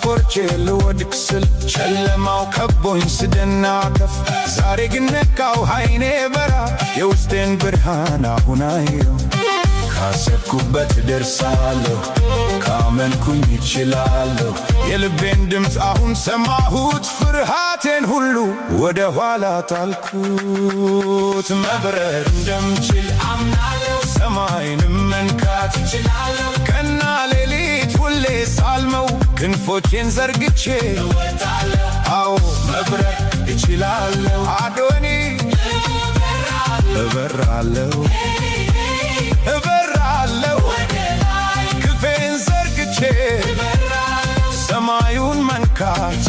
ቆርጬ ልወድቅ ስል፣ ጨለማው ከቦኝ ስደናከፍ፣ ዛሬ ግን ነቃው፣ አይኔ በራ፣ የውስጤን ብርሃን አሁን አየው። ካሰብኩበት እደርሳለሁ፣ ካመንኩኝ እችላለሁ። የልቤን ድምፅ አሁን ሰማሁት፣ ፍርሃቴን ሁሉ ወደ ኋላ ጣልኩት። መብረር እንደምችል አምናለሁ፣ ሰማይንም መንካት እችላለሁ። ቀንና ሌሊት ሁሌ ሳልመው ክንፎቼን ዘርግቼ እወጣለሁ። አዎ፣ መብረር እችላለሁ። አዶኒ እበራለሁ፣ እበራለሁ፣ ክንፌን ዘርግቼ ሰማዩን መንካት።